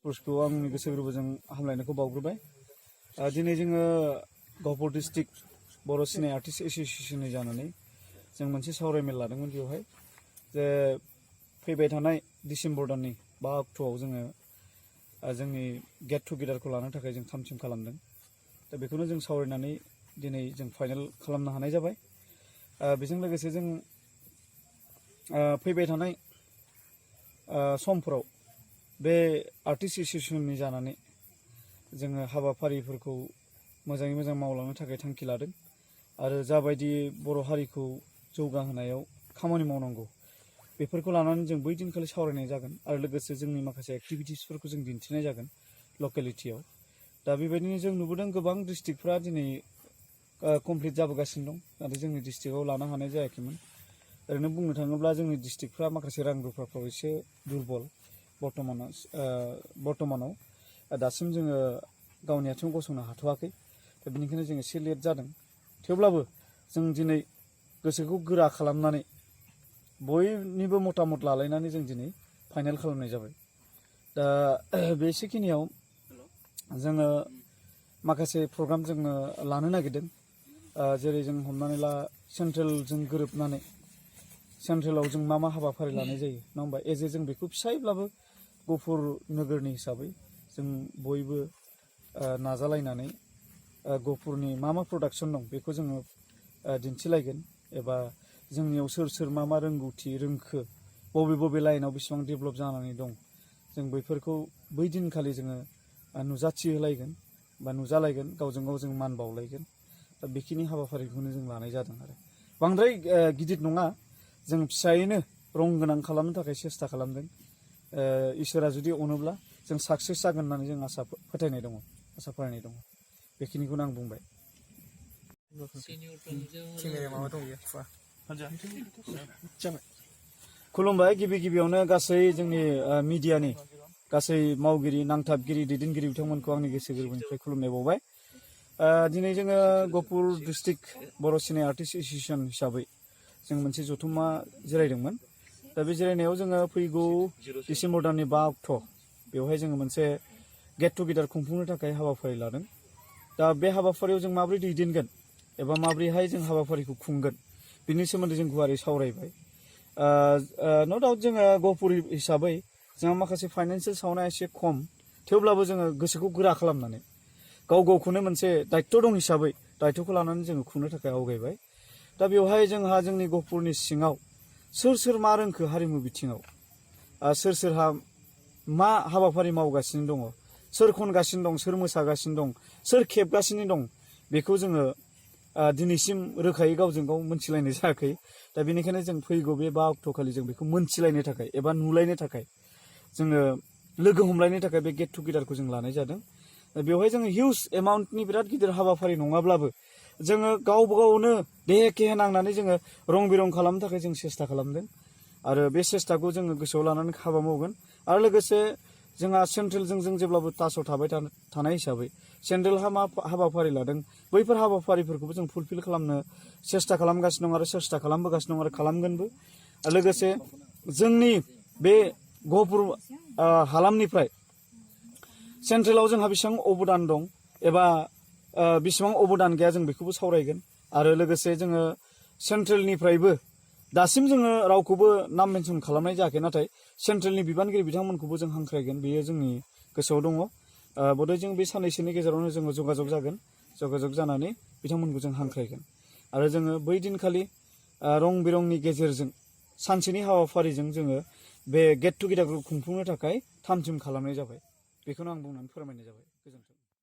पुरुषखौ आंनि गोसो गोरबोजों हामलायनायखौ बावग्रोबाय। दिनै जोङो गहपुर डिस्ट्रिक्ट बर' सिने आर्टिस्ट एस'सिएशननि जानानै जों मोनसे सावरायमेल लादोंमोन बेवहाय जे फैबाय थानाय डिसेम्बर दाननि 5 अक्ट'आव जोङो जोंनि गेट टुगेदारखौ लानो थाखाय जों थाम-थिम खालामदों। दा बेखौनो जों सावरायनानै दिनै जों फाइनाल खालामनो हानाय जाबाय। बेजों लोगोसे जों फैबाय थानाय समफोराव बे आर्टिस्ट एस'सिएशननि जानानै जोङो हाबाफारिफोरखौ मोजाङै मोजां मावलांनो थाखाय थांखि लादों आरो जाबायदि बर' हारिखौ जौगाहोनायाव खामानि मावनांगौ बेफोरखौ लानानै जों बै दिनखालि सावरायनाय जागोन आरो लोगोसे जोंनि माखासे एक्टिभिटिसफोरखौ जों दिन्थिनाय जागोन लकेलिटियाव। दा बेबायदिनो जों नुबोदों गोबां डिस्ट्रिक्टफ्रा दिनै कमप्लिट जाबोगासिनो दं, नाथाय जोंनि डिस्ट्रिक्टआव लानो हानाय जायाखैमोन। ओरैनो बुंनो थाङोब्ला जोंनि डिस्ट्रिक्टफ्रा माखासे रां रुफाफ्राव एसे दुरबल बर्तमानाव दासिम जोङो गावनि आथिङाव गसंनो हाथ'वाखै। दा बेनिखायनो जों एसे लेट जादों। थेवब्लाबो जों दिनै गोसोखौ गोरा खालामनानै बयनिबो मतामत लालायनानै जों दिनै फाइनाल खालामनाय जाबाय। दा बेसेखिनियाव जोङो माखासे प्रग्राम जोङो लानो नागिरदों, जेरै जों हमनानै ला सेन्ट्रेलजों गोरोबनानै सेन्ट्रेलाव जों मा हाबाफारि लानाय जायो नङा होमबा। जों बेखौ फिसायैब्लाबो गहपुर नोगोरनि हिसाबै जों बयबो नाजालायनानै गहपुरनि मा प्रडाक्सन दं बेखौ जोङो दिन्थिलायगोन एबा जोंनियाव सोर सोर मा रोंगौथि रोंखो, बबे लाइनाव बेसेबां डेभेलप जानानै दं, जों बैफोरखौ बै दिनखालि जोङो नुजाथि होलायगोन बा नुजालायगोन, गावजों गाव जों मान बावलायगोन। दा बेखिनि हाबाफारिखौनो जों लानाय जादों आरो बांद्राय गिदिर नङा, जों फिसायैनो रं गोनां खालामनो थाखाय सेस्था खालामदों। इसोरा जुदि अनोब्ला जों साक्सेस जागोन होननानै जों आसा फोथायनाय दङ, आसा फारिनाय दङ। बेखिनिखौनो आं बुंबाय। खुलुमबाय। गिबियावनो गासै जोंनि मिडियानि गासै मावगिरि, नांथाबगिरि, दैदेनगिरि बिथांमोनखौ आंनि गोसो गोरबोनिफ्राय खुलुमनाय बावबाय। दिनै जोङो गहपुर डिस्ट्रिक्ट बर' सिने आर्टिस्ट एस'सिएशन हिसाबै जों मोनसे जथुम्मा जिरायदोंमोन। दा बे जिरायनायाव जोङो फैगौ डिसेम्बर दाननि 5 अक्ट' बेवहाय जोङो मोनसे गेट टुगेदार खुंफुंनो थाखाय हाबाफारि लादों। दा बे हाबाफारियाव जों माबोरै दैदेनगोन एबा माबोरैहाय जों हाबाफारिखौ खुंगोन बिनि सोमोन्दै जों गुवारै सावरायबाय। न' डाउट जोङो गहपुर हिसाबै जोंहा माखासे फाइनान्सियेल सावनाया एसे खम, थेवब्लाबो जोङो गोसोखौ गोरा खालामनानै गावखौनो मोनसे दायित्व दं हिसाबै दायित्वखौ लानानै जोङो खुंनो थाखाय आवगायबाय। दा बेवहाय जोंहा जोंनि गहपुरनि सिङाव सोर मा रोंखो हारिमु बिथिङाव, सोरहा मा हाबाफारि मावगासिनो दङ, सोर खनगासिनो दं, सोर मोसागासिनो दं, सोर खेबगासिनो दं, बेखौ जोङो दिनैसिम रोखायै गावजों गाव मोनथिलायनाय जायाखै। दा बेनिखायनो जों फैगौ बे 5 अक्ट'खालि जों बेखौ मोनथिलायनो थाखाय एबा नुलायनो थाखाय जोङो लोगो हमलायनो थाखाय बे गेट टुगेदारखौ जों लानाय जादों। बेवहाय जोङो हिउज एमाउन्टनि बिराद गिदिर हाबाफारि नङाब्लाबो जोङो गावनो देहे केहे नांनानै जोङो रं बिरं खालामनो थाखाय जों सेस्था खालामदों आरो बे सेस्थाखौ जोङो गोसोआव लानानै हाबा मावगोन। आरो लोगोसे जोंहा सेन्ट्रेलजों जों जेब्लाबो टाचआव थाबाय थानाय हिसाबै सेन्ट्रेलहा मा हाबाफारि लादों बैफोर हाबाफारिफोरखौबो जों फुलफिल खालामनो सेस्था खालामगासिनो दं आरो सेस्था खालामबोगासिनो दं आरो खालामगोनबो। लोगोसे जोंनि बे गहपुर हालामनिफ्राय सेन्ट्रेलाव जोंहा बेसेबां अबदान दं एबा बेसेबां अबदान गैया जों बेखौबो सावरायगोन। आरो लोगोसे जोङो सेन्ट्रेलनिफ्रायबो दासिम जोङो रावखौबो नाम मेनसन खालामनाय जायाखै, नाथाय सेन्ट्रेलनि बिबानगिरि बिथांमोनखौबो जों हांख्रायगोन, बेयो जोंनि गोसोआव दङ। बधय जों बे साननैसोनि गेजेरावनो जोङो जगाजग जानानै बिथांमोनखौ जों हांख्रायगोन। आरो जोङो बै दिनखालि रं बिरंनि गेजेरजों सानसेनि हाबाफारिजों जोङो बे गेट टुगेदारखौ खुंफुंनो थाखाय थाम थिम खालामनाय जाबाय। बेखौनो आं बुंनानै फोरमायनाय जाबाय। गोजोन्थों।